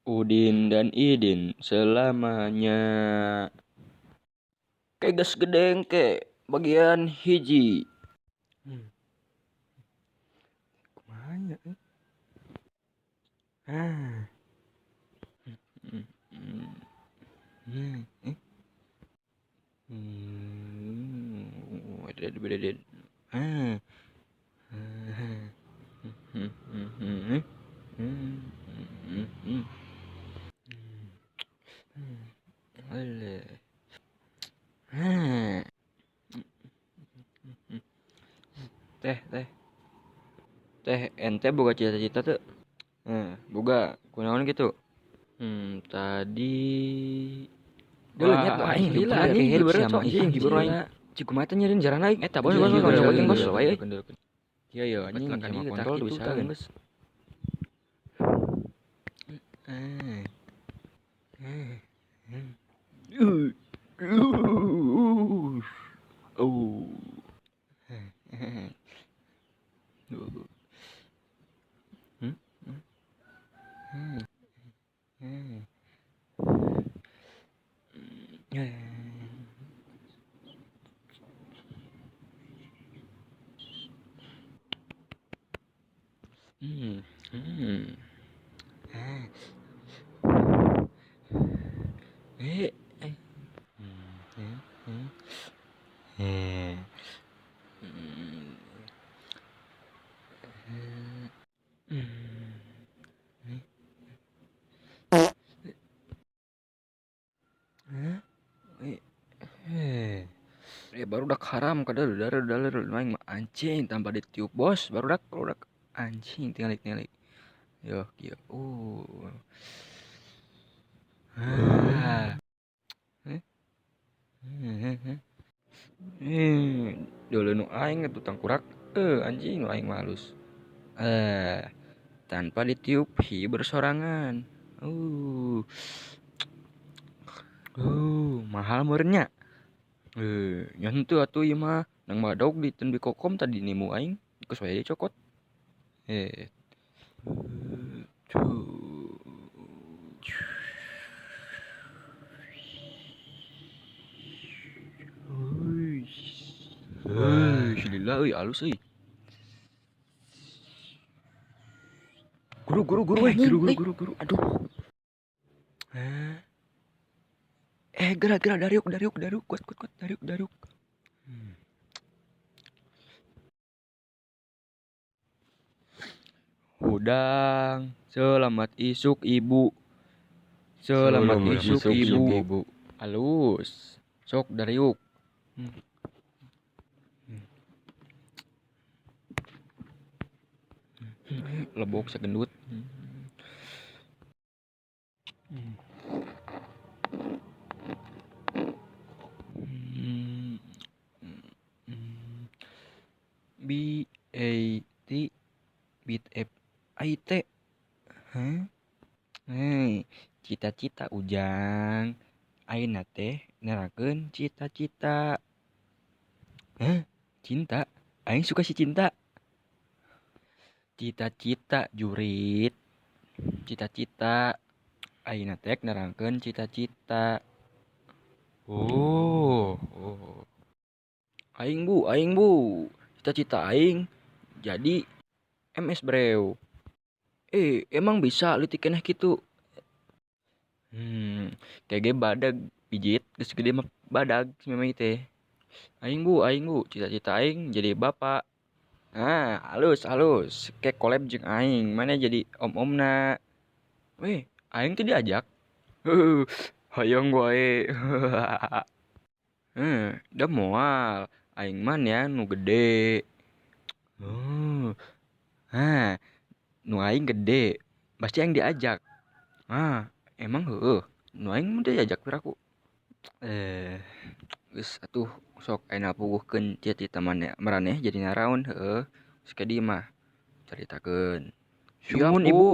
Udin dan Idin selamanya. Keges gedeng ke bagian hiji. Kumaha nya euy? Ah. Ah. Teh, teh. Teh, ente boga cita-cita tuh? Boga. Kunaon gitu? Tadi Dulu nyet, Wah, anjing, lila, lila, anjing, anjing, hiber, cok, sama anjing, hiber aing. lila. Cik kumaha teh nyieun jarana aing? Eta bos, Anjing, bos, bos, anjing, bos, anjing, bos, anjing, wae euy. Iya ya Anjing, anjing sama sama kontol kontol bisa bisa kan. geus. Eh. Oh. Eh, eh. Eh. Baru dak haram kada daler main mah anjing tanpa ditiup bos, baru dak anjing tingalik-tingalik. Yo, kieu. Ah. Dulu nu aing atuh tangkurak. Anjing nu aing mah halus. Tanpa ditiup hiber sorangan. Mahal meureun nya. Nya henteu atuh ieu mah nang badog di teu kokom tadi nimu aing geus wae dicokot. Lila euy alus euy. Guru guru guru euy, guru guru guru guru. Aduh. Gerak gerak dariuk dariuk dariuk kuat kuat kuat dariuk dariuk. Hudang, selamat isuk ibu. Selamat isuk ibu. Alus. Sok dariuk. Lebok segendut. B A T bit F I T. Hah? Hei, cita-cita Ujang. Ayeuna teh nerakeun cita-cita. Hah? Cinta? Aing suka si cinta. Cita-cita jurit. Cita-cita. Ayeuna teh nerangkeun cita-cita. Oh, oh. Aing bu, aing bu. Cita-cita aing jadi MS Breu. Emang bisa leutik keneh kitu? Kege badag pijit geus gede mah badag si memeh teh. Aing bu, aing bu, cita-cita aing jadi bapak. Ah, halus halus. Ke collab jeung aing, mana jadi om-omna. Weh, aing teh diajak. Hayang wae. Da moal. Aing mah nya nu gede. Hah, nu aing gede, pasti aing diajak. Ah, emang heueuh, nu aing mah diajak piraku. Geus atuh sok ayeuna puguhkeun cita-cita maneh maraneh jadi naraon heueuh. Geus ka dieu mah caritakeun. Siap, Sumun Bu. ibu.